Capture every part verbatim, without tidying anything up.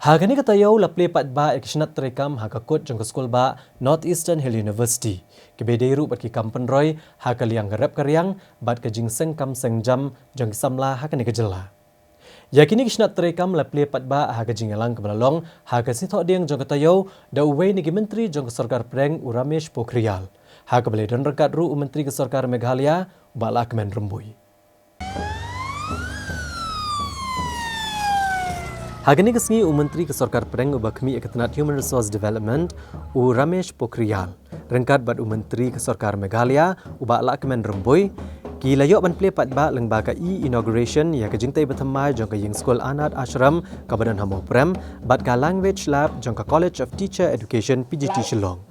Ha kane ka taïew la plie paidbah ïa ki shnat treikam ha ka kut jong ka skulbah North Eastern Hill University, kiba dei ruh bad ki kam pynroi ha ka liang ka rep ka riang bad ka jingsengkam sengjam jong ki samla ha kane ka jylla. Ïa kine ki shnat treikam la plie paidbah ha ka jingïalang kaba la long ha ka sngi Thohdieng jong ka taïew da uwei na ki myntri jong ka sorkar pdeng, u Ramesh Pokhriyal, ha kaba la don ryngkat ruh u myntri ka sorkar Meghalaya, u Bah Lahkmen Rymbui. Ha kane ka sngi u myntri ka sorkar pdeng uba khmih ïa ka tnat Human Resource Development, u Ramesh Pokhriyal, ryngkat bad u myntri ka sorkar Meghalaya, u Bah Lahkmen Rymbui, ki la ïoh ban plie paidbah lyngba ka e-inauguration ïa ka jingtei bathymmai jong ka ïing skul Anath Ashram kaba don ha Mawprem bad ka Language Lab jong ka College of Teacher Education, P G T, Shillong.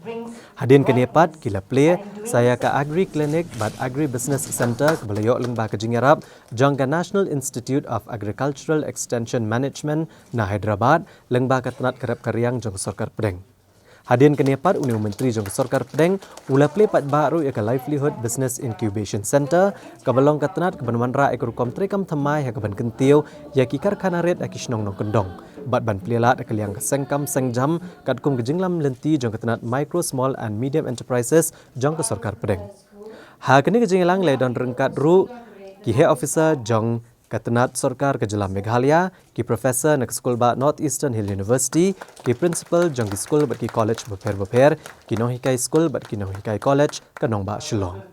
Hadien kane pat ki la plie sa ïa ka Agri Clinic bad Agri Business Centre kaba la ïoh lyngba ka jingïarap jong ka National Institute of Agricultural Extension Management na Hyderabad lyngba ka tnat ka rep ka riang jong ka sorkar pdeng. Hadien kane pat une u myntri jong ka sorkar pdeng u la plie paidbah ruh ïa ka Livelihood Business Incubation Centre kaba long ka tnat kaban wanrah ïa ka rukom treikam thymmai ha kaban kyntiew ïa ki karkhana rit ha ki shnong nongkyndong bad ban plie lad ïa ka liang ka sengkam sengjam katkum ka jinglam lynti jong ka tnat Micro, Small and Medium Enterprises jong ka sorkar pdeng. Ha kane ka jingïalang la don ryngkat ruh ki heh officer jong ka tnat sorkar ka jylla Meghalaya, ki professor na ka skulbah North Eastern Hill University, ki principal jong ki skul bad ki college bapher bapher, ki nonghikai skul bad ki nonghikai college ka nongbah Shillong.